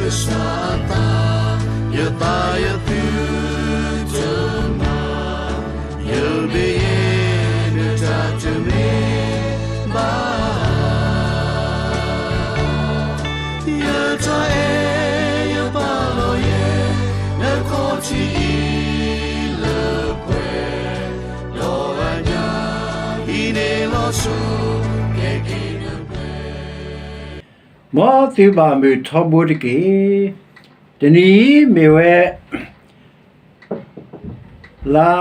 ကစၢ်အသး, ယသးယသုတမၤ, ယမ့ၢ်ယဲ နတၢ်တမ့ၢ်ဘၣ် ယတၢ်အဲၣ်ယပာ်လီၤယဲ နခီၣ်ထံးအံၤလၢပှဲၤ, ဒီးအညၣ်အံၤန့ၣ်လီၤဆီ ကဲက့ၤနပှဲၤ မ်သုဘၣ်မုာ်ထီဘိတက့ၢ်. တနံၤအံၤမ့ၢ်ဝဲ လါ,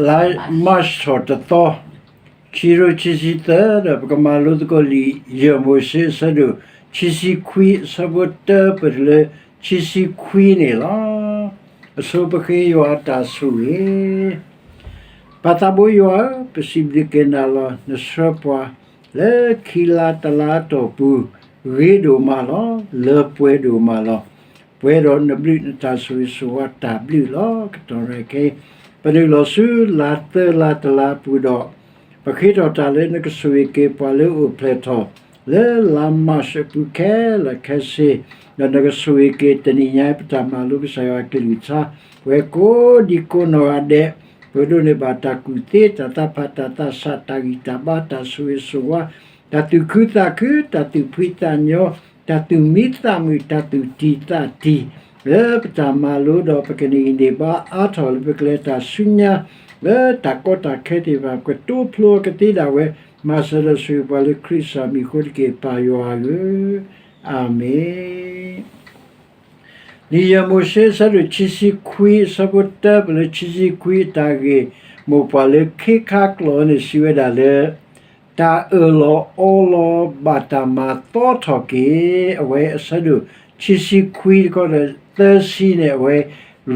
လါ March ထီၣ်တသီ, ခံကထိခံဆံသၢ ဒီးပကမၤလိသကိးလံာ်ယဲၢ်မိၤၡ့အဆၢဒိၣ် ခံဆံခွံ အဆၢဖိတၢ ပတုၤလၢ ခံဆံခွံန့ၣ်လီၤ. အဆိပဃ့ယွၤအတၢ်ဆိၣ်ဂ့ၤ ပၢ်သးဘိယွၤဧၢ, ပစံးဘျုးက့ၤနၤလီၤ. နဆှၢပှၤလၢခံလါတလါအတီၢ်ပူၤ ဂ့ၤဒိၣ်မးလီၤ. လၢပှဲၤဒိၣ်မးလီၤ. ပှဲၤဒီးနဘျုးနတၢ်ဆိၣ်ဂ့ၤဆိၣ်ဝါတၢ်ဘျုးလီၤ. ကတီၢ်ရဲၣ်ခဲအံၤ ပနုာ်လီၤဆူလါသၢလါတလါပူၤဒီး ပဃ့ထီၣ်တၢ်လၢနကဆိၣ်ဂ့ၤက့ၤပှၤလၢအိၣ်ဖျဲၣ်ထီၣ် လၢလါ March အပူၤခဲလၢာ်ခဲဆ့, ဒီးနကဆိၣ်ဂ့ၤက့ၤတနံၤညါအံၤ ပတၢ်မၤလိကစၢ်ယွၤအကလုၢ်ကထါ ပှၤကိးဒံကိးနီၢ်ဂၤဒဲး, ပဒိးန့ၢ်ဘၣ်တၢ်ကူၣ်သ့ တၢ်သးဖး တၢ်သးဆး တၢ်ဂံၢ်တၢ်ဘါ တၢ်ဆိၣ်ဂ့ၤဆိၣ်ဝါ တၢ်သူၣ်ခုသးခု တၢ်သူၣ်ဖှံသးညီ တၢ်သူၣ်မံသးမုာ် တၢ်သူၣ်တံၢ်သးတံၢ် လၢပတၢ်မၤလိဒီး ပကန့ၢ်ဂံၢ်န့ၢ်ဘါအါထီၣ်လၢပကလဲၤတၢ်ဆူညါ လၢတၢ်ကီတၢ်ခဲသ့ၣ်တဖၣ် ကတိဖျိကသ့ဒၣ်ဝဲ မၤစၢၤဒီးဆိၣ်ဂ့ၤပှၤလၢခရံာ်ကစၢ်မံၤအဃိတက့ၢ် ပၢ်ယွၤဧၢ, အၤမ့ၣ်. လံာ်ယဲၢ်မိၤၡ့အဆၢဒိၣ်ခံဆံခွံ အဆၢဖိတၢ ပတုၤလၢခံဆံခွံ အတၢ်ဂ့ၢ်မိၢ်ပှၢ်လၢခ့ခါကျိာ်န့ၣ် စံးဝဲဒၣ်လၢ တၢ်အၢၣ်လီၤအီလီၤဘၣ်တၢ်မၤသီထီၣ်က့ၤ, အဝဲအဆၢဒိၣ်ခံဆံခွံတခီဒီးသၢဆံန့ၣ် အဝဲ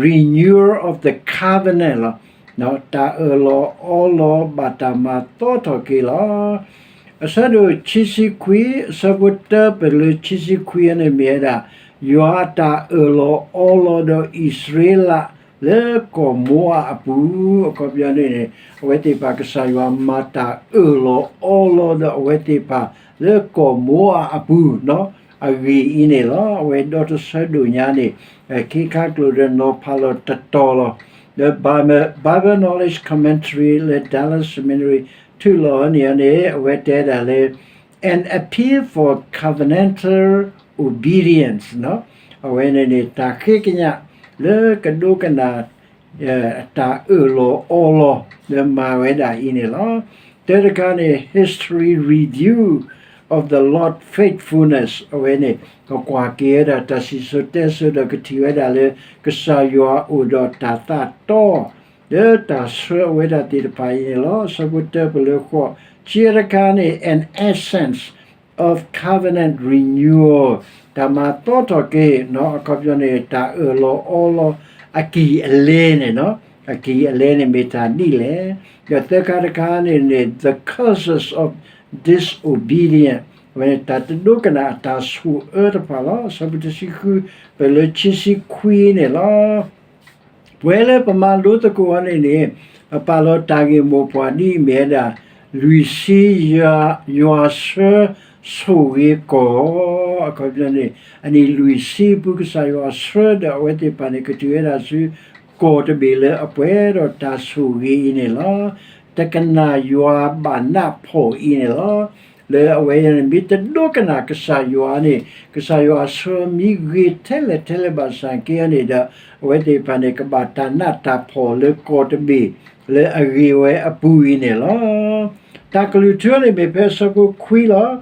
renewal of the covenant လီၤ. တၢ်အၢၣ်လီၤအီလီၤဘၣ်တၢ်မၤသီထီၣ်က့ၤလီၤ. အဆၢဒိၣ်ခံဆံခွံ အဆၢဖိတၢ ပတုၤလၢခံဆံခွံန့ၣ်မ့ၢ်ဝဲဒၣ် ယွၤအတၢ်အၢၣ်လီၤအီလီၤဒီးအံၣ်စရ့လး လၢကီၢ်မိအးအပူၤ, အခီပညီန့ၣ်န့ၣ် အဝဲသ့ၣ်တဖၣ်ကစၢ်ယွၤမၤတၢ်အၢၣ်လီၤအီလီၤဒီးအဝဲသ့ၣ်တဖၣ်လၢကီၢ်မိအးအပူၤ, အဂ့ၢ်အံၤန့ၣ်လီၤ. အဝဲဒီတဆၢဒိၣ်ညါန့ၣ် ခ့ခါကျိာ်ဒီးနီၤဖးလီၤတတီၤလီၤ. ဒီး Bible Knowledge Commentary လၢ Dallas Seminary ထုးလီၤန့ၣ်န့ၣ် အဝဲတဲဒၣ်လၢ an appeal for covenantal obedience အဝဲန့ၣ်န့ၣ် တၢ်ဃ့ကညးလၢကဒိကနၣ် တၢ်အၢၣ်လီၤအီလီၤ လၢမၤဝဲဒၣ်အံၤန့ၣ်လီၤ. တၢတခါန့ၣ် history review of the Lord faithfulness အဝဲန့ၣ် ကကွၢ်က့ၤဝဲဒၣ်တၢ်စံၣ်စိၤတဲစိၤဒီးကထံၣ်ဝဲဒၣ်လၢ ကစၢ်ယွၤအိၣ်ဒီးတၢ်သးတီ လၢတၢ်ဆှၢအဝဲဒၣ်သ့ၣ်တဖၣ်အံၤန့ၣ်လီၤ. အဆၢဖိတၢ ပတုၤလၢဃိး, ခံတခါန့ၣ် an essence of covenant renewal တၢ်မၤသီထီၣ်က့ၤ အခီပညီန့ၣ် တၢ်အၢၣ်လီၤအီလီၤအကံၢ်အလဲန့ၣ်, အကံၢ်အလဲန့ၣ်မ့ၢ်တၢ်ဒ်လဲၣ်. ဒီးသၢခါတခါန့ၣ်န့ၣ် the curses of disobedience အဝဲန့ၣ် တၢ်တဒိကနၣ်အတၢ်ဆိၣ်အၢတဖၣ်လီၤ. အဆၢဖိတဆံဃု ပတုၤလၢခံဆံခွံန့ၣ်လီၤ. ပှဲၤလၢပမၤလိသကိးအီၤန့ၣ်န့ၣ် ပပာ်လီၤတၢ်ဂ့ၢ်မိၢ်ပှၢ်ဒ်အံၤမ့ၢ်ဝဲဒၣ် လွံၢ်ဆံ ယွၤဆှၢဆိၣ်ဂ့ၤကီၢ်, အခီပညီန့ၣ် အနံၣ်လွံၢ်ဆံအပူၤ ကစၢ်ယွၤဆှၢဒီးအဝဲသ့ၣ်တဖၣ်န့ၣ် ကတုၤဝဲဒၣ်ဆူ ကီၢ်တဘ့ၣ်လၢအပှဲၤဒီးတၢ်ဆိၣ်ဂ့ၤအံၤန့ၣ်လီၤ. တကနၣ်ယွၤဘၣ်နးဖှီၣ်အံၤန့ၣ်လီၤ. လၢအဝဲန့ၣ် မ့ၢ်တဒိကနၣ်ကစၢ်ယွၤန့ၣ် ကစၢ်ယွၤဆှၢမံဂ့ၤထဲလဲၣ်ထဲလဲၣ်ဘၣ်ဆၣ်က့န့ၣ်ဒီး အဝဲသ့ၣ်တဖၣ်န့ၣ် ကဘၣ်တၢ်နးတၢ်ဖှီၣ်လၢကီၢ်တဘ့ၣ်လၢအဂ့ၤဝဲအပူၤအံၤန့ၣ်လီၤ. တၢ်ကလုၢ်ထူန့ၣ်မ့ၢ်ဖဲအဆၢဖိခွံလီၤ.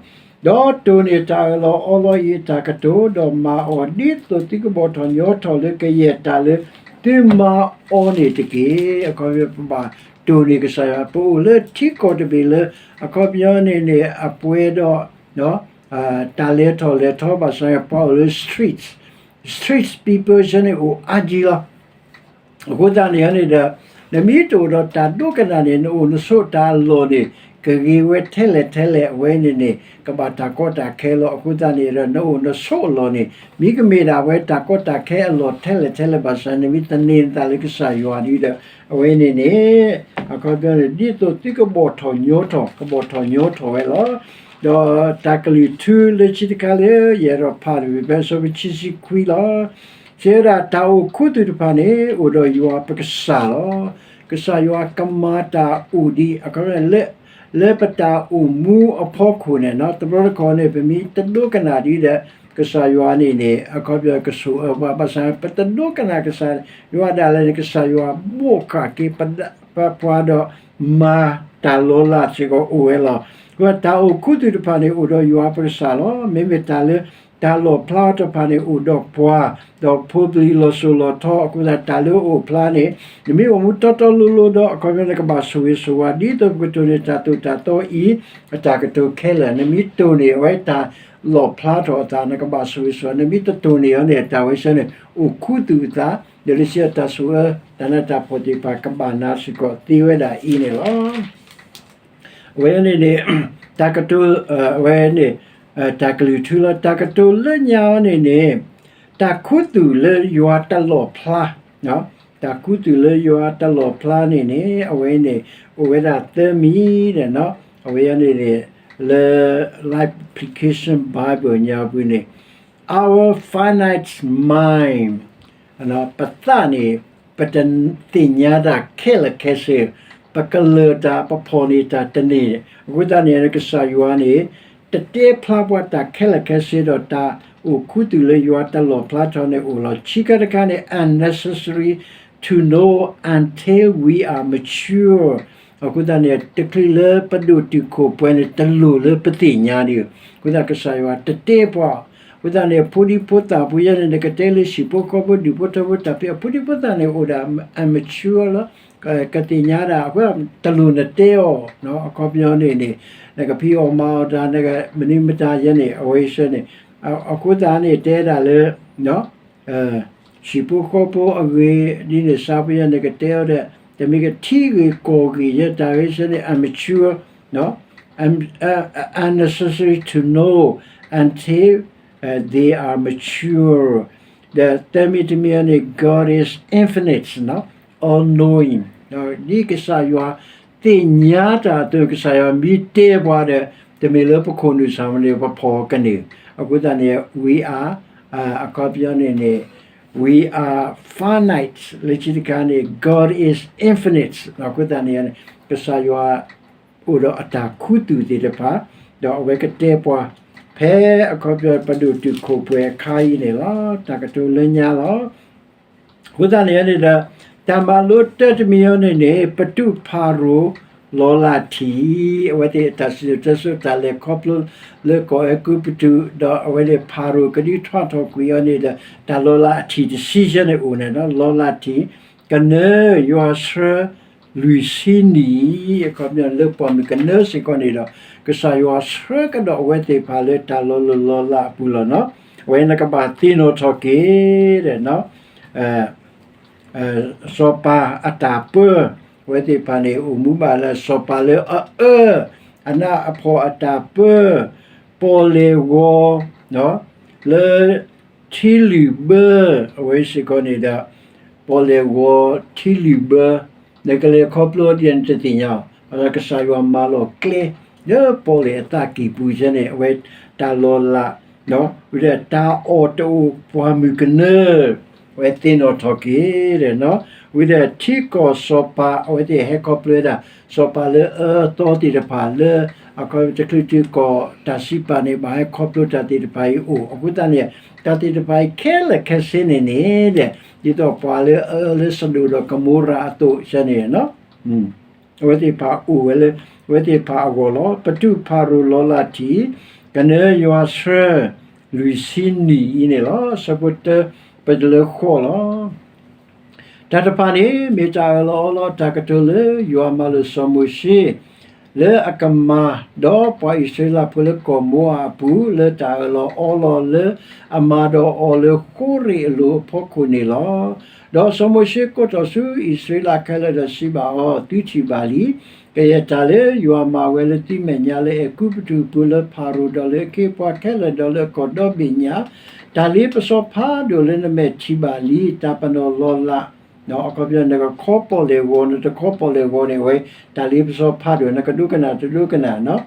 ဒီးတိၢ်န့ၢ်တၢ်အၢၣ်လီၤအီလီၤအံၤအတၢ်ကတိၤ, ဒီးမၤအီၤဒ်သိးသုကဘီၣ်ထီၣ်ညီထီၣ်လၢကယဲၢ်တၢ်လၢသုမၤအီၤန့ၣ်တက့ၢ်. အခီပညီ ပဘၣ်တိၢ်န့ၢ်ကစၢ်ယွၤ ပအိၣ်လၢထံကီၢ်တဘ့ၣ်လၢ အခီပညီန့ၣ်န့ၣ် အပှဲၤဒီး တၢ်လဲၤထီၣ်လဲၤထီဘၣ်ဆၣ် ပှၤအိၣ်လၢ street, street people ဆၢန့ၣ်အိၣ်အါကံလီၤ. အဃိသတးန့ၣ်န့ၣ်ဒီး နမ့ၢ်တအိၣ်ဒီးတၢ်ဒိကနၣ်န့ၣ် နအိၣ်နဆိးတၢ်အလီၢ်န့ၣ် ကဂ့ၤဝဲထဲလဲၣ်ထဲလဲၣ် အဝဲန့ၣ်န့ၣ် ကဘၣ်တၢ်ကီတၢ်ခဲလီၤ. အဃိသတးန့ၣ်ဒီး နအိၣ်နဆိးအလီၢ်န့ၣ် မ့ၢ်ကမ့ၢ်ဒၣ်ဝဲတၢ်ကီတၢ်ခဲအလီၢ်ထဲလဲၣ်ထဲလဲၣ်ဘၣ်ဆၣ် နမ့ၢ်သန့ၤနသးလၢကစၢ်ယွၤဒ်ဒီး အဝဲန့ၣ်န့ၣ် အခီပညီန့ၣ် ဒ်သိးသုကဘီၣ်ထီၣ်ညီထီၣ် ကဘီၣ်ထီၣ်ညီထီၣ်ဝဲလီၤ. ဒီးတၢ်ကလုၢ်ထူလၢခံတခါလၢယအဲၣ်ဒိးဖးတမံၤ ဖဲအဆၢဖိခံဆံခွံလီၤ. စံးဝဲဒၣ် တၢ်အိၣ်ခူသူၣ်တဖၣ်န့ၣ် အိၣ်ဒီးယွၤပကစၢ်လီၤ. ကစၢ်ယွၤကမၤတၢ်အိၣ်ဒံး အခီပညီ လၢပတၢ်အိၣ်မူအဖီခိၣ်န့ၣ် တဘျီတခီၣ်န့ၣ် ပမ့ၢ်တဒိကနၣ်ဒံးဒီး ကစၢ်ယွၤန့ၣ်န့ၣ် အခီပညီကဆိၣ်အၢပှၤ ဘၣ်ဆၣ်ပတဒိကနၣ်ကစၢ်ယွၤဒၣ်လဲာ်န့ၣ် ကစၢ်ယွၤဘိးဃာ်က့ၤပပှၤဒီး မၤတၢ်လီၤလးစ့ၢ်ကီးအိၣ်ဝဲလီၤ. အဃိတၢ်အိၣ်ခူသူၣ်တဖၣ်န့ၣ် အိၣ်ဒီးယွၤပကစၢ်လီၤ. မ့မ့ၢ်တၢ်လၢ တၢ်လီၣ်ဖျါအီၤတဖၣ်န့ၣ် အိၣ်ဒီးပှၤ, ဒီးဖိပလံၤလီၤစိၤလီၤထီ, အဃိသတးတၢ်လၢအိၣ်ဖျါန့ၣ် နမ့ၢ်အိၣ်မူတီတီလိၤလိၤဒီး အခီပညီနကဘၣ်ဆိၣ်ဂ့ၤဆိၣ်ဝါ ဒ်သိးပကတိၢ်န့ၢ်တၢ်သိၣ်တၢ်သီအံၤ အတၢ်ကတိၤခဲလၢာ်, နမ့ၢ်တိၢ်န့ၢ်အဝဲတၢ်လီၣ်ဖျါထီၣ်အသး နကဘၣ်ဆိၣ်ဂ့ၤဆိၣ်ဝါ, နမ့ၢ်တတိၢ်န့ၢ်အီၤန့ၣ် တၢ်ဝဲဆၢန့ၣ် အိၣ်ခူသူၣ်အသး ဒီးလၢဆံးအတၢ်ဆိၣ်အၢ တၢ်နးတၢ်ဖှီၣ်သ့ၣ်တဖၣ် ကဘၣ်နၤစ့ၢ်ကီးသ့ဝဲဒၣ်အံၤန့ၣ်လီၤ. အဝဲန့ၣ်န့ၣ် တၢ်ကတိၤ အဝဲန့ၣ် တၢ်ကလုၢ်ထူလီၤ. တၢ်ကတိၤလၢညါအီၤန့ၣ်န့ၣ် တၢ်ခူသူၣ်လၢယွၤတလီၣ်ဖျါ, တၢ်ခူသူၣ်လၢယွၤတလီၣ်ဖျါန့ၣ်န့ၣ် အဝဲန့ၣ် အိၣ်ဝဲဒၣ်သၢမံၤဒီး အဝဲန့ၣ်န့ၣ် လၢ Life Application Bible ညါပူၤန့ၣ် our finite mind ပသးန့ၣ် ပတသ့ၣ်ညါတၢ်ခဲလၢာ်ခဲဆ့, ပကလၢၢ်တၢ် ပဖီၣ်န့ၢ်တၢ်တန့ၢ်, အဃိသတးန့ၣ် ကစၢ်ယွၤန့ၣ် တတဲဖျါပှၤတၢ်ခဲလၢာ်ခဲဆ့ဒီး တၢ်အိၣ်ခူသူၣ်လၢယွၤတလီၣ်ဖျါထီၣ်န့ၣ်အိၣ်လီၤ. ခံခါတခါန့ၣ် unnecessary to know until we are mature အဃိသတးန့ၣ် တချုးလၢပဒိၣ်တုာ်ခိၣ်ပှဲၤန့ၣ် တလိၣ်လၢပသ့ၣ်ညါဒံး, အဃိသတးကစၢ်ယွၤတတဲပှၤ, အဃိသတးန့ၣ် ဖိဒံဖိသၣ်ဖိယဲန့ၣ် နကတဲလၢဟံၣ်ဖိဃီဖိဒူၣ်ဖိထၢဖိတၢ်ဖံး အဖိဒံဖိသၣ်န့ၣ် အိၣ်ဒၣ် immature လီၤ, ကသ့ၣ်ညါဒၣ် အဃိတလိၣ်နတဲအီၤ, အခီပညီန့ၣ်န့ၣ် နကဖံးအီၣ်မၤအီၣ်တၢ် နကမနုၤမတၤယဲန့ၣ် အဝဲဆၢန့ၣ် အဃိသတးန့ၣ် တဲဒၣ်လၢ ဟံၣ်ဖိဃီဖိအဂ့ၢ် ဒ်န့ၣ်စါဖဲယဲန့ၣ် ကတဲအီၤဒီး တမ့ၢ်ကထံဂ့ၢ်ကီၢ်ဂ့ၢ် ယဲတၢ်ဂ့ၢ်ဆၢန့ၣ် immature, unnecessary to know until they are mature. ဒီးသၢမံၤတမံၤန့ၣ် God is infinite, all knowing, ဒ်ကစၢ်ယွၤသ့ၣ်ညါတၢ်အသိး ကစၢ်ယွၤမ့ၢ်တဲပှၤဒီး တမ့ၢ်လၢပခိၣ်နူာ်စၢ်မနုၤ ပဖီၣ်ကန့ၢ်, အဃိသတးန့ၣ် we are, အခီပညီန့ၣ်န့ၣ် we are finite လၢခံတခါန့ၣ် God is infinite အဃိသတးန့ၣ် ကစၢ်ယွၤအိၣ်ဒီးအတၢ်ခူသူၣ်သ့ၣ်တဖၣ် ဒီးအဝဲကတဲပှၤ ဖဲအခီပညီပဒိၣ်တုာ်ခိၣ်ပှဲၤအခါအံၤန့ၣ်လီၤ. တၢ်ကတိၤလၢညါလီၤ. အဃိသတးန့ၣ်န့ၣ်ဒီး တၢ်မၤလိတၢ်တမံၤအံၤန့ၣ်န့ၣ် ပတူၢ်ဖၤရိၤလီၤလးထံး အဝဲသ့ၣ်တၢ်စံၣ်စိၤတဲစိၤတၢ်လဲၤခီဖျိလၢကီၢ်အဲၤကူပတူး ဒီးအဝဲန့ၣ်ဖၤရိၤကဒုးထွဲထီၣ်ကွံာ်အီၤန့ၣ်ဒီး တၢ်လီၤလးအထံးတဆံယဲန့ၣ်အိၣ်န့ၣ်ဒီး လီၤလးထံး ကနၢယွၤဆှၢလွံၢ်ဆံနံၣ်, အခီပညီလၢပှၢ်မုၢ်ကနၢစ့ၢ်ကီးန့ၣ်ဒီး ကစၢ်ယွၤဆှၢကဒီးအဝဲသ့ၣ်တဖၣ်လၢတၢ်လီၤလိၢ်လီၤလးအပူၤလီၤနီၤ. အဝဲန့ၣ်ကဘၣ်သ့ၣ်နီၣ်ထီၣ်က့ၤဒီး စီၤပၤအတၢ်ပၢ, အဝဲသ့ၣ်တဖၣ်န့ၣ် အိၣ်မူဘၣ်လၢစီၤပၤလၢအအၢ, အနးအဖှီၣ်အတၢ်ပၢ, ပီၣ်လဲၣ်ဂီၤ လၢထံလုၢ်ဘၢ, အဝဲစ့ၢ်ကီးန့ၣ်ဒီး ပီၣ်လဲၣ်ဂီၤထံလုၢ်ဘၢ, နကလဲၤခီဖျိဒ်န့ၣ်တသ့ၣ်ညါ, ဘၣ်ဆၣ်ကစၢ်ယွၤမၤလီၤကျဲ လၢပီၣ်လဲၣ်အသးကံၢ်ပူၤဆဲန့ၣ် အဝဲတၢ်လီၤလး ဝံၤဒီးတၢ်အီၣ်တအိၣ်ပှၢ်မုၢ်ကနၢ, အဝဲသ့ၣ်နီၣ်ထီၣ်က့ၤဒီး ဝံၤဒီးထံကီၢ်စီၤပၤ အဝဲသ့ၣ်ဟဲခီဖျိဝဲဒၣ် စီၤပၤလၢအအၢအသီသ့ၣ်တဖၣ်လၢ အခီပညီတချုးတုၤကီၢ်တၢ်စံးပာ်န့ၣ် ဘၣ်ဟဲခီဖျိတၢ်သ့ၣ်တဖၣ်အံၤအိၣ် အဃိသတးန့ၣ် တၢ်သ့ၣ်တဖၣ်အံၤခဲလၢာ်ခဲဆ့န့ၣ်န့ၣ်ဒီး ဒ်သိးပှၤလၢအအၢလၢစဒိၣ်ဒီးကမိရၤအသိးဆဲန့ၣ် အဝဲသ့ၣ်တဖၣ်အိၣ်ဝဲလၢ အဝဲသ့ၣ်တဖၣ်အဂီၢ်လီၤ. ပတူၢ်ဖၤရိၤလီၤလးထံး ကနၢယွၤဆှၢ လွံၢ်ဆံနံၣ်အံၤန့ၣ်လီၤ. ဆၢဖိတၢ ပတုၤလၢဃိးလီၤ. တၢ်တဖၣ်န့ၣ် မ့ၢ်တၢ်အၢၣ်လီၤအီလီၤအတၢ်ကတိၤလၢ ယွၤမၤလိာ်စီၤမိၤၡ့ လၢအကမၤဒီးပှၤအံၣ်စရ့လးဖိလၢကီၢ်မိအၤအပူၤ လၢတၢ်အၢၣ်လီၤအီလီၤလၢအမၤဒီးအီၤလၢဃိရ့ၣ်အလိၤအဖီခိၣ်န့ၣ်လီၤ. ဒီးစီၤမိၤၡ့ကိးထီၣ်ဆူအံၣ်စရ့လးခဲလၢာ်ဒီးစံးဘၣ်အီၤ, သုထံၣ်ဘၣ်လံ, ကယဲၢ်တၢ်လၢယွၤမၤဝဲလၢသုမဲာ်ညါလၢအဲၤကူပတူးအပူၤ လၢဖၤရိၤဒီးလၢအခ့အပှၤခဲလၢာ်ဒီးလၢအခီၣ်ဒီဘ့ၣ်ညါ, တၢ်လ့ပစီဖးဒိၣ်လၢနမဲာ်ထံၣ်ဘၣ်လံ, တၢ်ပနီၣ်လီၤလး အခီပညီ နကခီပီၣ်လဲၣ်ဂီၤ နတခီပီၣ်လဲၣ်ဂီၤန့ၣ် အဝဲတၢ်လ့ပစီဖးဒိၣ် နကဒိကနၣ်တဒိကနၣ်နီၤ.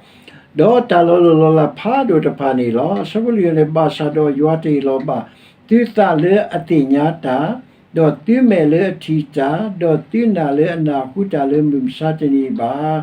ဒီးတၢ်လီၤလိၢ်လီၤလးဖးဒိၣ်တဖၣ်န့ၣ်လီၤ. အဆၢဖိလွံၢ်န့ၣ်, ဘၣ်ဆၣ်ဒီးယွၤတဟ့ၣ်လီၤဘၣ်သုသးလၢအသ့ၣ်ညါတၢ်, ဒီးသုမဲာ်လၢအထံၣ်တၢ်, ဒီးသုနၢ်လၢအနၢ်ဟူတၢ်လၢမုၢ်မဆါတနံၤဘၣ်,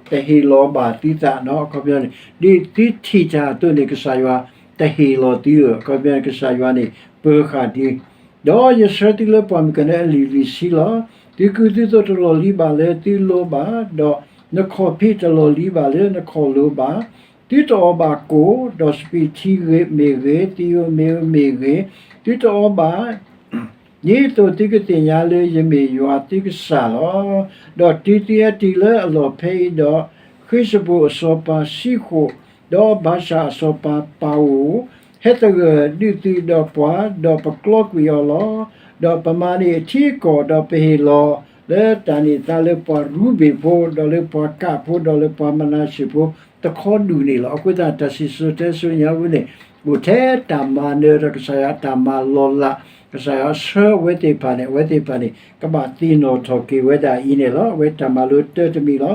တဟ့ၣ်လီၤဘၣ်သုသးနီၤ. အခီပညီန့ၣ် ဒ်သုထံၣ်တၢ်အသိးန့ၣ် ကစၢ်ယွၤတဟ့ၣ်လီၤသုဧၢ. အခီပညီန့ၣ် ကစၢ်ယွၤန့ၣ် ပၢၤဃာ်သု ဒီးယဆှၢသုလၢပှၢ်မုၢ်ကနၢအလံာ်လွံၢ်ဆံလီၤ. သုကူသုသိးတလီၢ်လံၤဘၣ်လၢသုလိဘၣ်, ဒီးနခီၣ်ဖံးတလီၢ်လံၤဘၣ်လၢနခီၣ်လိၤဘၣ်. သုတအီၣ်ဘၣ်ကိၣ်, ဒီးစပံးထံမ့ၢ်ဂ့ၤ, သံးဧိၤမ့ၢ်ဂ့ၤ, သုတအီဘၣ် ဒ်သိးသုကသ့ၣ်ညါလၢယမ့ၢ်ယွၤသုကစၢ်လီၤ. ဒီးတုၤသုဟဲတုၤလၢအလီၢ်ဖဲအံၤဒီး, ဃ့ၡဘိၣ်အစီၤပၤၡံဃိၣ်, ဒီးဘၤၡၣ်အစီၤပၤပၤဧိၣ်, ဟဲသဂၢၢ်ဒုးသုဒီးပှၤ, ဒီးပကျီကွံာ်အီၤလီၤ. ဒီးပမၤန့ၢ်အထံအကီၢ်, ဒီးပဟ့ၣ်လီၤလၢတၢ်န့ၢ်သါလၢပှၤရူၤဘ့ၣ်ဖိ, ဒီးလၢပှၤကၣ်ဖိ, ဒီးလၢပှၤမနၤၡ့ၣ်ဖိ, တခီဒူၣ်န့ၣ်လီၤ. အဃိသတး တၢ်စံၣ်စိၤတဲစိၤညါပူၤန့ၣ် အိၣ်ထဲတၢ်မၤနၢၤဒီးကစၢ်ယွၤအတၢ်မၤလီၤလး, ကစၢ်ယွၤဆှၢအဝဲသ့ၣ်တဖၣ်န့ၣ်, အဝဲသ့ၣ်တဖၣ်န့ၣ် ကဘၣ်သ့ၣ်နီၣ်ထီၣ်က့ၤဝဲဒၣ်အံၤန့ၣ်လီၤ. အဝဲတၢ်မၤလိတၢတမံၤလီၤ.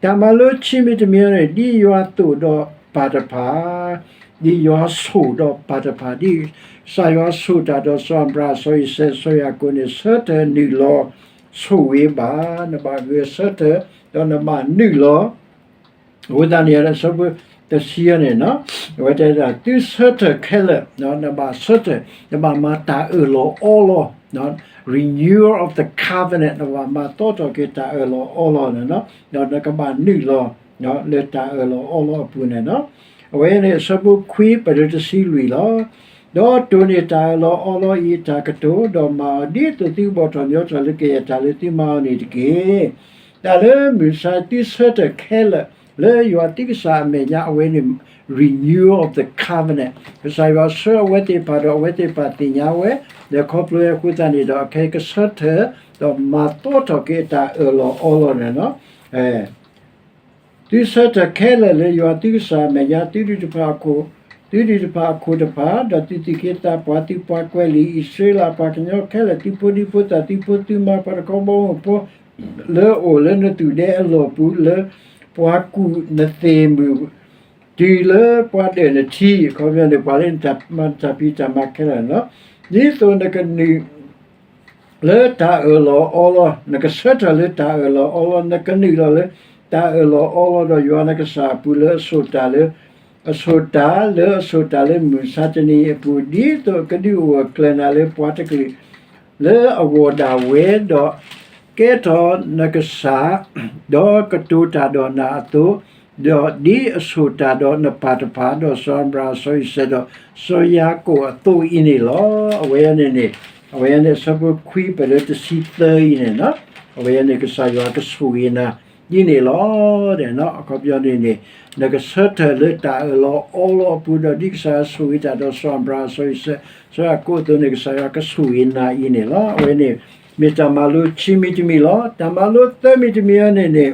တၢ်မၤလိခံမံၤတမံၤန့ၣ် ဒ်ယွၤသိၣ်ဒီးပၢ်တဖၣ်, ဒ်ယွၤဆိၣ်ဒီးပၢ်တဖၣ်, ဒ်ကစၢ်ယွၤဆိၣ်တၢ်ဒီးစီၤအၤဘြၤဟၣ်, စီၤအံၤစဲး, စီၤယၤကိာ်န့ၣ် ဆၢထၢၣ်နုာ်လီၤဆိၣ်ဂ့ၤဘၣ်, နဘၣ်ဂဲၤဆၢထၢၣ်, ဒီးနဘၣ်နုာ်လီၤ အဃိသတးန့ၣ် အဆၢဖိတဆံန့ၣ်, အဝဲတဲဒၣ် သုဆၢထၢၣ်ခဲလၢာ်, နဘၣ်ဆၢထၢၣ်, နဘၣ်မၤတၢ်အၢၣ်လီၤအီလီၤ, renewal of the covenant, နဘၣ်မၤသီထီၣ်က့ၤတၢ်အၢၣ်လီၤအီလီၤန့ၣ်, ဒီးနကဘၣ်နုာ်လီၤ လၢတၢ်အၢၣ်လီၤအီလီၤအပူၤန့ၣ်လီၤ. အဝဲန့ၣ်အဆၢဖိခွံပတုၤတဆံလွံၢ်လီၤ. ဒီးတိၢ်န့ၢ်တၢ်အၢၣ်လီၤအီလီၤအံၤအတၢ်ကတိၤ, ဒီးမၤအီၤဒ်သိးသုကဘီၣ်ထီၣ်ညီထီၣ်လၢကယဲၢ်တၢ်လၢသုမၤအီၤန့ၣ်တက့ၢ်. တၢ်လၢမုၢ်မဆါသုဆၢထၢၣ်ခဲလၢာ် လၢယွၤသုကစၢ်အမဲာ်ညါ အဝဲန့ၣ် renewal of the covenant, ကစၢ်ယွၤဆှၢအဝဲသ့ၣ်တဖၣ်ဒီးအဝဲသ့ၣ်တဖၣ်သ့ၣ်ညါဝဲ, ဒီးခီဖျိအဃိသတးန့ၣ်ဒီး အခဲကဆၢထၢၣ်, ဒီးမၤသီထီၣ်က့ၤအတၢ်အၢၣ်လီၤအီလီၤန့ၣ်လီၤ. သုဆၢထၢၣ်ခဲလၢာ်လၢယွၤသုကစၢ်အမဲာ်ညါ, သုဒုၣ်တဖၣ်အခိၣ်, သုဒုၣ်တဖၣ်အခိၣ်တဖၣ်, ဒီးသုသူၣ်က့သးပှၢ်, သုပှၤကွဲးလံာ်အံၣ်စရ့လးအပှၤကညီခဲလၢာ်, သုဖိဒံဖိသၣ်, သုဖိသုမါ, ပှၤတခီဘီမုၢ်ဖိ လၢအအိၣ်လၢနသူၣ်ဒဲအလီၢ်ပူၤ, လၢပှၤကူၣ်နသ့ၣ်မုၢ်, တုၤလၢပှၤဒၢၣ်နထံ, အခီပညီန့ၣ် ပှၤလၢနတၢ်မၤတၢ်ဖံးတၢ်မၤခဲလၢာ်န့ၣ်လီၤ. ဒ်သိးနကနုာ် လၢတၢ်အၢၣ်လီၤအီလီၤ, နကဆၢထၢၣ်လၢတၢ်အၢၣ်လီၤအီလီၤ, နကနုာ်လီၤလၢတၢ်အၢၣ်လီၤအီလီၤဒီးယွၤနကစၢ်အပူၤလၢအဆိၣ်တၢ်လၢ, အဆိၣ်တၢ်လၢအဆိၣ်တၢ်လၢမုၢ်မဆါတနံၤအပူၤ, ဒ်သိးအကဒုးအိၣ်အကျၢၤနၤလၢပှၤတကလုာ် လၢအဂီၢ်ဒၣ်ဝဲ, ဒီးကဲထီၣ်နကစၢ်, ဒီးကတိၤတၢ်ဒီးနၤအသိး, ဒီးဒ်အဆိၣ်တၢ်ဒီးနပၢ်တဖၣ်, ဒီးစီၤအၤဘြၤဟၣ်, စီၤအံၤစဲး, ဒီးစီၤယၤကိာ်အသိးအံၤန့ၣ်လီၤ. အဝဲန့ၣ်န့ၣ်, အဝဲန့ၣ်အဆၢဖိခွံပတုၤတဆံသၢအံၤန့ၣ်, အဝဲန့ၣ်ကစၢ်ယွၤကဆိၣ်ဂ့ၤနၤဒ်န့ၣ်လီၤ. အခီပညီန့ၣ်န့ၣ်, နကဆၢထၢၣ်လၢတၢ်အၢၣ်လီၤအီလီၤအပူၤဒီး ဒ်ကစၢ်ယွၤဆိၣ်ဂ့ၤတၢ်ဒီးစီၤအၤဘြၤဟၣ်, စီၤအံၤစဲး, စီၤယၤကိာ်အသိးန့ၣ် ကစၢ်ယွၤကဆိၣ်ဂ့ၤနၤအံၤန့ၣ်လီၤ. အဝဲန့ၣ် မ့ၢ်တၢ်မၤလိခံမံၤတမံၤလီၤ. တၢ်မၤလိသၢမံၤတမံၤအံၤန့ၣ်န့ၣ်,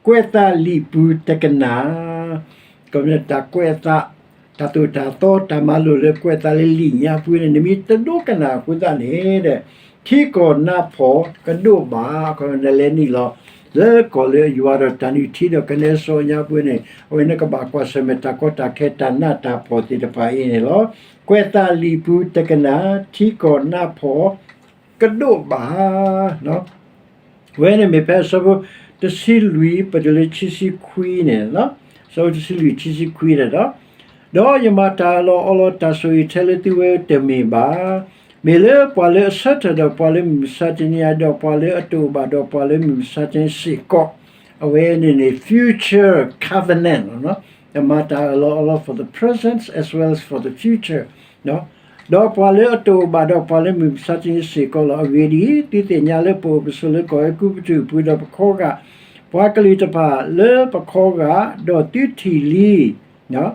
ကွဲးသးလံာ်ပူၤတကနၣ်, တၢ်ကွဲးအသး, တၢ်သိၣ်တၢ်သီ တၢ်မၤလိာ်လၢကွဲးသးလၢလံာ်ညါပူၤန့ၣ် နမ့ၢ်တဒိကနၣ်အဃိသတးန့ၣ်ဒီး, ထံကီၢ်နးဖှီၣ်ကဒိးဘၣ်, နလဲၤနုာ်လီၤ လၢကီၢ်လၢယွၤဒီးတၢ်နုၢ်ထံဒီးကနဲစီညါပူၤန့ၣ်, အဝဲနကဘၣ်ကွၢ်ဆၢၣ်မဲာ်တၢ်ကီတၢ်ခဲတၢ်နးတၢ်ဖှီၣ်သ့ၣ်တဖၣ်အံၤန့ၣ်လီၤ. ကွဲးသးလံာ်ပူၤတကနၣ်, ထံကီၢ်နးဖှီၣ်ကဒိးဘၣ် အဝဲန့ၣ်မ့ၢ်ဖဲအဆၢဖိတဆံလွံၢ်ပတုၤလၢခံဆံခွံန့ၣ်, အဆၢဖိတဆံလွံၢ်ခံဆံခွံန့ၣ်ဒီး, ဒီးယမၤတၢ်အၢၣ်လီၤအီလီၤတၢ်ဆိၣ်ဂ့ၤထဲလၢသုဝဲတမ့ၢ်ဘၣ်. မ့ၢ်လၢပှၤလၢအဆၢထၢၣ်ဒီးပှၤလၢမုၢ်မဆါတနံၤအံၤ, ဒီးပှၤလၢအတအိၣ်ဘၣ်ဒီးပှၤလၢမုၢ်မဆါတနံၤစ့ၢ်ကီး, အဝဲန့ၣ်န့ၣ် future covenant လီၤ. ယမၤတၢ်အၢၣ်လီၤအီလီၤ for the present as well as for the future ဒီးပှၤလၢအတအိၣ်ဘၣ်ဒီးပှၤလၢမုၢ်မဆါတနံၤစ့ၢ်ကီးလီၤ. အဂ့ၢ်ဒ်အံၤ, သုသ့ၣ်ညါလၢပအိၣ်ပဆိးလၢကီၢ်အဲၤကူပတူးအပူၤဒီးပခီဂာ်ပှၤကလုာ်တဖၣ်လၢပခီဂာ်, ဒီးသုထံၣ်လံ,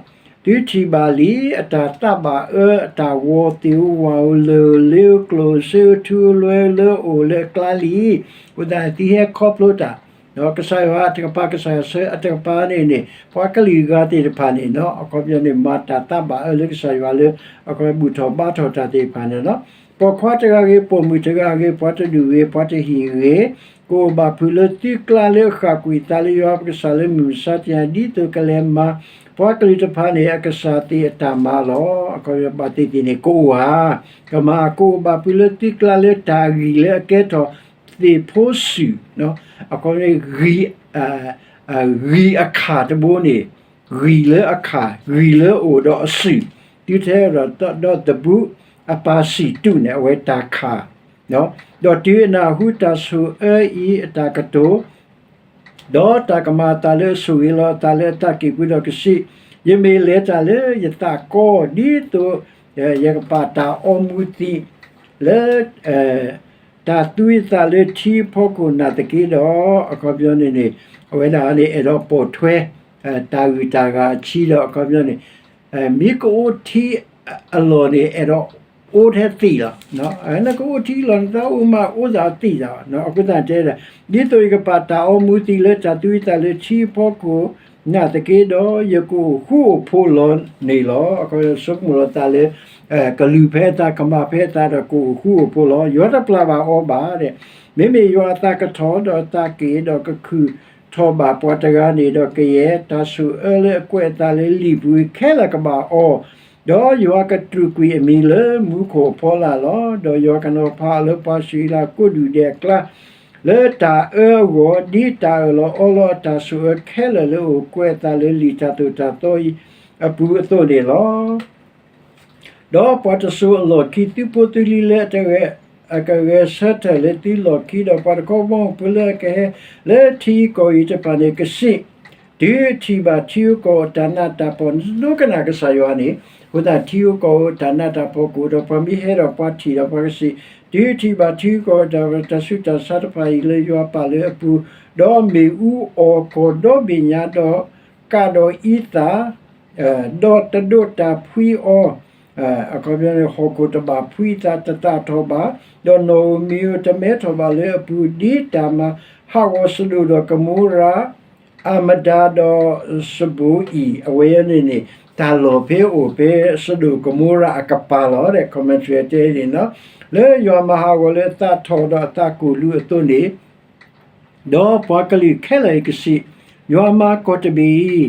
သုထံၣ်ဘၣ်လံ, အတၢ်သးဘၣ်အၢ, အတၢ်ဂီၤသ့ၣ်ဧိၤဝၣ်ဧိၤလၢၢ်ဧိၤလ့ဧိၤကျိၣ်ဧိၤစ့ဧိၤထူဧိၤလွဲဧိၤလၢအအိၣ်လၢအကျါလံ. အဃိသတးန့ၣ် သုဟဲခီဖျိတၢ် ကစၢ်ယွၤအတကပၤ ကစၢ်ယွၤဆှၢအတကပၤန့ၣ်န့ၣ် ပှၤကလုာ်ဂၤသ့ၣ်တဖၣ်န့ၣ် အခီပညီန့ၣ် မၤတၢ်သးဘၣ်အၢလၢကစၢ်ယွၤလၢ အခီပညီဘူၣ်ထီၣ်ဘါထီၣ်တၢ်သ့ၣ်တဖၣ်န့ၣ်လီၤ. ပိာ်ခွါတဂၤဂ့ၤ, ပိာ်မုၣ်တဂၤဂ့ၤ, ပှၤတဒူၣ်ဂ့ၤ, ပှၤတဟံၣ်ဂ့ၤ, ကအိၣ်ဘၣ်ဖုးလၢသုကျါလၢအဃၣ်ကွံာ်အသးလၢယွၤပကစၢ်လၢမုၢ်မဆါတနံၤ ဒ်သိးကလဲၤမၤ ပှၤကလုာ်တဖၣ်န့ၣ် အကစၢ်သ့ၣ်အတၢ်မၤလီၤ. အခီပညီဘၣ်သ့ၣ်သ့ၣ်န့ၣ် ကအိၣ်ဧါ, ကမၤကအိၣ်ဘၣ်ဖုးလၢသုကျါလၢတၢ်ဂံၢ်လၢအကဲထီၣ်သ့ၣ်ဖိစုာ်, အခီပညီ ဂံၢ်အခါတဘိန့ၣ်, ဂံၢ်လၢအခါ, ဂံၢ်လၢအအိၣ်ဒီးအစုာ်, တုၤထဲဒီးဒီသဘုၣ်အပၢ်စံၣ်တူၣ်န့ၣ် အဝဲတၢ်ခါ ဒီးတုၤအနၢ်ဟူတၢ်ဆိၣ်အၢအံၤအတၢ်ကတိၤ, ဒီးတၢ်ကမၤအသးလၢအဆိၣ်ဂ့ၤလီၤအသးလၢအတၢ်က့ၢ်ပူၤဒီးကစံး, ယမ့ၢ်လဲၤတၢ်လၢယသးကီ ဒ်သိးယကပာ်တၢ်အီမူၤသံးလၢ တၢ်သူအသးလၢထံအဖီခိၣ်နာ်သက့ဒီး, အခီပညီန့ၣ်န့ၣ် အဝဲဒၣ်န့ၣ် အဲၣ်ဒိးပိာ်ထွဲ တၢ်ဂုၤတၢ်ဂၤအထံဒီး အခီပညီန့ၣ် မ့ၢ်ကအိၣ်ထံအလီၢ်န့ၣ် အဲၣ်ဒိးအိၣ်ထဲသ့ၣ်လီၤ. နကအိၣ်ထံအလီၢ်န့ၣ် သးအိၣ်မးအိၣ်သးသ့ၣ်လီၤ. အဃိသတးတဲဒၣ်, ဒ်သိးယကပာ်တၢ်အီမူၤသံးလၢတၢ်သူအသးလၢထံအဖီခိၣ်နာ်သက့ဒီး, ယကအိၣ်ဃူအိၣ်ဖိးလီၤန့ၣ်လီၤ. အခီပညီဆိကမိၣ်လီၤသးလၢ ကလုၢ်ဖဲအသး ကမၤဖဲအသးဒီးကအိၣ်ဃူအိၣ်ဖိးလီၤ. ယွၤတပျၢ်ဘၣ်အီၤဘၣ်ဒီး, မ့မ့ၢ်ယွၤအသးကထီၣ်ဒီးအသးက့ၢ်ဒီးကခုၣ်ထီၣ်ဘၣ်ပှၤတဂၤန့ၣ်ဒီးကယဲၢ်, တၢ်ဆိၣ်အၢလၢအကွဲးအသးလၢလံာ်ပူၤခဲလၢာ်ကဘၣ်အီၤ, ဒီးယွၤကတြူာ်ကွံာ်အမံၤလၢမူခိၣ်အဖီလာ်လီၤ. ဒီးယွၤကနီၤဖးအီၤလၢပှၤၡ့လးကိးဒူၣ်ဒဲးအကျါ လၢတၢ်အၢအဂီၢ်, ဒ်တၢ်အၢၣ်လီၤအီလီၤအတၢ်ဆိၣ်အၢခဲလၢာ်လၢအအိၣ်ကွဲးအသးလၢလံာ်တၢ်သိၣ်တၢ်သီအံၤအပူၤအသိးန့ၣ်လီၤ. ဒီးပှၤတစိၤအလီၢ်ခံ သုဖိသုလံၤလၢအတဂဲၤ အကဂဲၤဆၢထၢၣ်လၢသုလီၢ်ခံ, ဒီးပှၤတခီဘီမုၢ်ဖိလၢအကဟဲလၢထံကီၢ်အံၤတဖၣ်န့ၣ် ကစံး, တုၤအထံၣ်ဘၣ်ထံဧိၤကီၢ်ဧိၤတၢ်နးတၢ်ဖှီၣ်, နဒိကနၣ်ကစၢ်ယွၤန့ၣ်, အဃိသတးထံဧိၤကီၢ်ဧိၤတၢ်နးတၢ်ဖှီၣ်ကအိၣ်ဒီး ပှၤမ့ၢ်ဟဲဒီးပှၤထံၣ်ဒီးပှၤကစံး, တုၤအထံၣ်ဘၣ်ထံဧိၤကီၢ်ဧိၤတၢ်တၢ်ဆူးတၢ်ဆါတဖၣ်အံၤလၢယွၤပာ်လၢအပူၤ, ဒီးမ့ၣ်အူအီၣ်ကီၢ်ဒီဘ့ၣ်ညါဒီး ကးဒီးအံသၣ် ဒီးတဒိးတၢ်ဖှံအီၤ, အခီပညီန့ၣ် ဟီၣ်ခိၣ်တဘၣ်ဖှံသးတသၣ်ထီၣ်ဘၣ်, ဒီးနီၣ်ဧိၤမံၤဧိၤတမဲထီၣ်ဘၣ်လၢအပူၤ, ဒ်တၢ်မၤဟးဂီၤစဒိၣ်ဒီးကမိရၤ, အၤမဒၤဒီးစဘိၤအံၤ, အဝဲန့ၣ်န့ၣ် တၢ်လီၢ်ဖဲအိၣ်ဖဲစဒိၣ်ကမိရၤအကပၤလီၤ. ဒီး commentary တဲန့ၣ်လီၤ, လၢယွၤမၤဟးဂီၤလၢအသၣ်ထီၣ်ဒီးအသၣ်ကိၢ်လူၤအသိးန့ၣ် ဒီးပှၤကလုာ်ခဲလၢာ်အံၤကစံး, ယွၤမၤကီၢ်တဘ့ၣ်အံ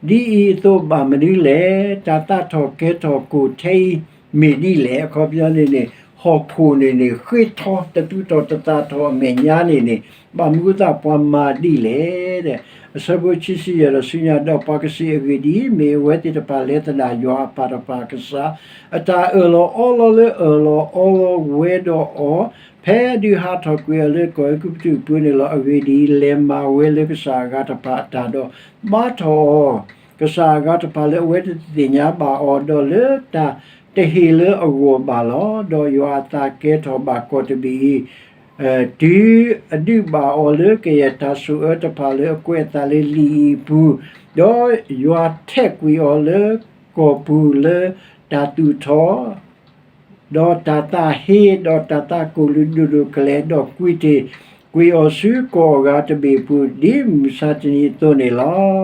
ၤ, ဒ်အံၤအသိးဘၣ်မနုၤလဲၣ်. တၢ်သၣ်ထီၣ်ကဲထီၣ်ကိၢ်ထဲအံၤမ့ၢ်ဒ်လဲၣ်. အခီပညီန့ၣ်န့ၣ် ဟီၣ်ခိၣ်န့ၣ်န့ၣ် ဃ့ထီတသူထီၣ်တသၣ်ထီၣ်အမဲာ်ညါန့ၣ်န့ၣ် ဘၣ်မနုၤအသးပှၤမၤဒ်လဲၣ်. အဆၢဖိခံဆံယဲၢ်ဒီးဆူညါ, ဒီးပှၤကစံးအဂ့ၢ်ဒ်အံၤ, မ့ၢ်အဝဲသ့ၣ်တဖၣ်လဲၤသဒၣ်ယွၤအပၢ်တဖၣ်အကစၢ် အတၢ်အၢၣ်လီၤအီလီၤလၢအၢၣ်လီၤအီလီၤဝဲဒီးအီၤ ဖဲဒုးဟးထီၣ်ကွံာ်အီၤလၢကီၢ်အဲၤကူပတူးအပူၤန့ၣ်လီၤ. အဂ့ၢ်ဒ်အံၤ, လဲၤမၤဝဲလၢကစၢ်အဂၤတဖၣ်အတၢ်ဒီးဘါထီၣ်အီၤ, ကစၢ်အဂၤတဖၣ်လၢအဝဲတသ့ၣ်ညါဘၣ်အီၤ, ဒီးလၢတၢ်တဟ့ၣ်လၢအဂီၢ်ဘၣ်လီၤ. ဒီးယွၤအသးကဲထီၣ်ဘၣ်ကီၢ်တဘ့ၣ်အံၤ တုၤအဒုးဘၣ်အီၤလၢကယဲၢ်တၢ်ဆိၣ်အၢတဖၣ်လၢအကွဲးအသးလၢလံာ်အံၤအပူၤ, ဒီးယွၤထဲးကွံာ်အီၤလၢကီၢ်ပူၤလၢတၢ်သူၣ်ထီၣ် ဒီးတၢ်သးဟ့ ဒီးတၢ်သးကိၢ်လူၤဒိၣ်ဒိၣ်ကလဲာ်, ဒီးကွံာ်တ့ၢ်ကွံာ်အီၤဆူကီၢ်အဂၤတဘ့ၣ်အပူၤ ဒ်မုၢ်မဆါတနံၤအသ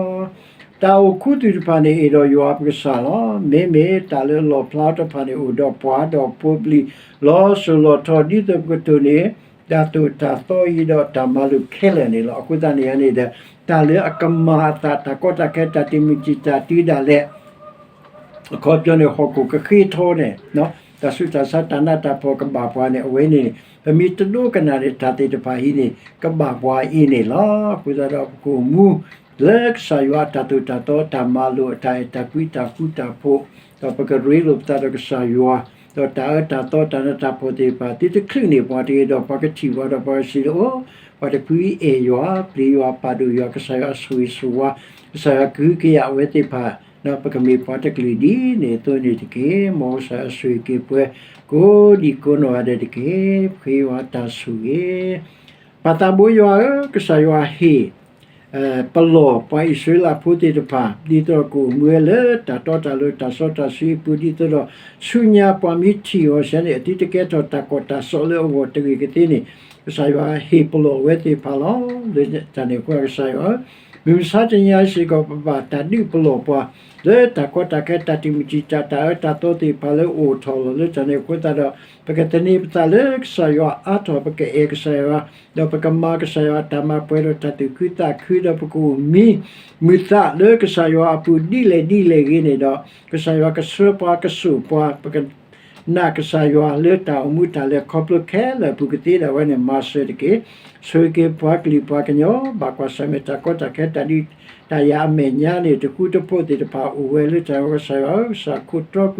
ိးန့ၣ်လီၤ. တၢ်အိၣ်ခူသူၣ်တဖၣ်န့ၣ် အဲၣ်ဒိးယွၤပကစၢ်လီၤ. မ့မ့ၢ်တၢ်လၢအလီၣ်ဖျါတဖၣ်န့ၣ် အိၣ်ဒီးပှၤဒီးဖိပျံၤ လီၤစိၤလီၤထီ ဒ်သိးပကတိၢ်န့ၢ် တၢ်သိၣ်တၢ်သီအံၤဒီး တၢ်မၤလိာ်ခဲလၢာ်န့ၣ်လီၤ. အဃိသတးန့ၣ်န့ၣ်ဒီး တၢ်လၢအကမၤအသး တၢ်ကီတၢ်ခဲ တၢ်တမုာ်တံာ်တာ်တုၤဒၣ်လဲာ် အခီပညီန့ၣ် ဟီၣ်ခိၣ်ကဃ့ထီန့ၣ် တၢ်ဆူးတၢ်ဆါ တၢ်နးတၢ်ဖှီၣ်ကဘၣ်ပှၤန့ၣ် အဝဲန့ၣ် ပမ့ၢ်တဒိကနၣ်န့ၣ် တၢ်သ့ၣ်တဖၣ်အံၤန့ၣ် ကဘၣ်ပှၤအံၤန့ၣ်လီၤ. အဃိသတးဒီး ပကအိၣ်မူလၢကစၢ်ယွၤအတၢ်သိၣ်တၢ်သီ တၢ်မၤလိာ် တၢ်အဲၣ်တၢ်ကွံ တၢ်ဃူတၢ်ဖိး, ဒီးပကရ့လိာ်ပသးဒီးကစၢ်ယွၤ, ဒီးတၢ်အၢတၢ်သီ တၢ်နးတၢ်ဖှီၣ်သ့ၣ်တဖၣ် သုတချုးန့ၢ်ပှၤတဂ့ၤဒီး ပှၤကထံၣ်ပှၤဒီး ပှၤကစံးလၢအိၣ် ပှၤတဖုအံၤအဲၣ်ယွၤ ပျံၤယွၤ ပာ်ဒိၣ်ယွၤ ကစၢ်ယွၤအဆိၣ်ဂ့ၤဆိၣ်ဝါ ကစၢ်ယွၤကဟုကယာ်အဝဲသ့ၣ်တဖၣ် ပကမ့ၢ်ပှၤတကလုာ်ဒ်န့ၣ်အသိးန့ၣ်တက့ၢ်. မ်ကစၢ်ယွၤဆိၣ်ဂ့ၤက့ၤပှၤ ကိးဒံကိးနီၢ်ဂၤဒဲးတက့ၢ်. ပဃ့ယွၤတၢ်ဆိၣ်ဂ့ၤ ပၢ်သးဘိယွၤဧၢ, ကစၢ်ယွၤဟ့ၣ် ပလီၢ်ပှၤအံၣ်စရ့လးဖိသ့ၣ်တဖၣ် ဒ်သိးဒီးကအိၣ်မူဝဲလၢတၢ်တီတၢ်လိၤ တၢ်စီတၢ်ဆှံအပူၤ ဒ်သိးဒီးဆူညါပှၤမ့ၢ်ထံၣ်အီၤစ့ၢ်န့ၣ် အသုတကဲထီၣ်တၢ်ကီၢ်တၢ်စီလၢအဂီၢ်တဂ့ၤကသ့န့ၣ် ကစၢ်ယွၤဟ့ၣ်ပလီၢ်အဝဲသ့ၣ်တဖၣ်လီၤ. လၢတၢ်န့ၣ်အဃိ ကစၢ်ယွၤဧၢ, မုၢ်မဆါတနံၤအံၤစ့ၢ်ကီး ပဘၣ်တၢ်ဒုးပလီၢ်ပှၤ လၢတၢ်ကီတၢ်ခဲ တၢ်တံာ်မုၢ်တံာ်တာ် တၢ်အၢတၢ်သီသ့ၣ်တဖၣ်လၢအိၣ်ထီၣ်လီၤ. လၢတၢ်န့ၣ်အဃိသတးဒီး ပကသန့ၤပသးလၢကစၢ်ယွၤအါထီၣ်, ပကအဲၣ်ကစၢ်ယွၤ, ဒီးပကမၤကစၢ်ယွၤအတၢ်မၤပှဲၤဒီးတၢ်သူၣ်ခုသးခု, ဒီးပကအိၣ်မံမုာ်သးလၢကစၢ်ယွၤအပူၤဒ်လဲၣ်ဒ်လဲၣ်ဂ့ၤန့ၣ်ဒီး, ကစၢ်ယွၤကဆှၢပှၤကစိာ်ပှၤ, ပက နာ်ကစၢ်ယွၤလၢတၢ်အိၣ်မူတၢ်လဲၤခီဖျိခဲလၢာ်အပူၤကသ့ဒၣ်ဝဲန့ၣ် မၤစၢၤတက့ၢ်. ဆိၣ်ဂ့ၤက့ၤပှၤကလုာ်ပှၤကညီ ဘၣ်ကွၢ်ဆၢၣ်မဲာ်တၢ်ကီတၢ်ခဲ တၢ်ဒုးတၢ်ယၤအမဲာ်ညါန့ၣ် တဃူတဖိးသ့ၣ်တဖၣ်အိၣ်ဝဲလၢတၢ်ကစၢ်ယွၤဧၢ, ကစၢ်ခိးတြီကွံာ်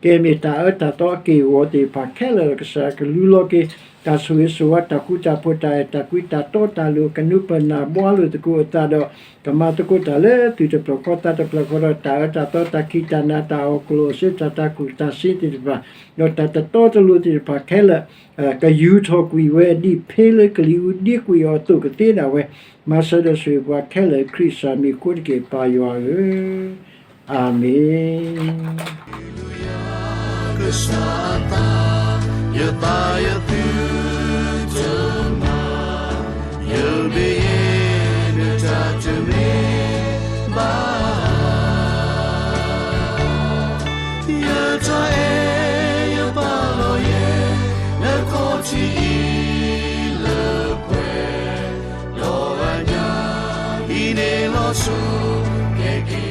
ကမ့ၢ်တၢ်အၢတၢ်သီအက့ၢ်အဂီၤသ့ၣ်တဖၣ်ခဲလၢာ်, ကစၢ်ယွၤကလူလီၤက့ၤ တၢ်ဆိၣ်ဂ့ၤဆိၣ်ဝါ တၢ်ဃူတၢ်ဖိး တၢ်အဲၣ်တၢ်ကွံ တၢ်တီတၢ်လိၤ ကနူးပနၢ်ဘှါလိာ်သကိးအသးဒီး ကမၤသကိးတၢ်လၢသူၣ်တဖျၢၣ်ဃီသးတဖျၢၣ်ဃီဒီး တၢ်အၢတၢ်သီ တၢ်ခံးတၢ်နၤ တၢ်အီၣ်ကျိၣ်အီၣ်စ့ တၢ်တၤကူၣ်တၤစ့သ့ၣ်တဖၣ် ဒီးတၢ်တတီတလိၤသ့ၣ်တဖၣ်ခဲလၢာ် ကယူၤထီၣ်ကွံာ်ဝဲဒ်ဖ့လၢကလံၤအူဒ့ကွံာ်အီၤအသိးကသ့ဒၣ်ဝဲ, မၤစၢၤဒီးဆိၣ်ဂ့ၤပှၤခဲလၢာ် ခရံာ်ကစၢ်မံၤအဃိတက့ၢ် ပၢ်ယွၤဧၢ, အၤမ့ၣ်. ကစၢ်အသး, ယသးယသုတမၤ, ယမ့ၢ်ယဲနတၢ်တမ့ၢ်ဘၣ်. ယတၢ်အဲၣ်ယပာ်လီၤယဲ, နခီၣ်ထံးအံၤလၢပှဲၤ, ဒီးအညါ, ဟံးန့ၢ်လီၤဆိ, ကဲက့ၤ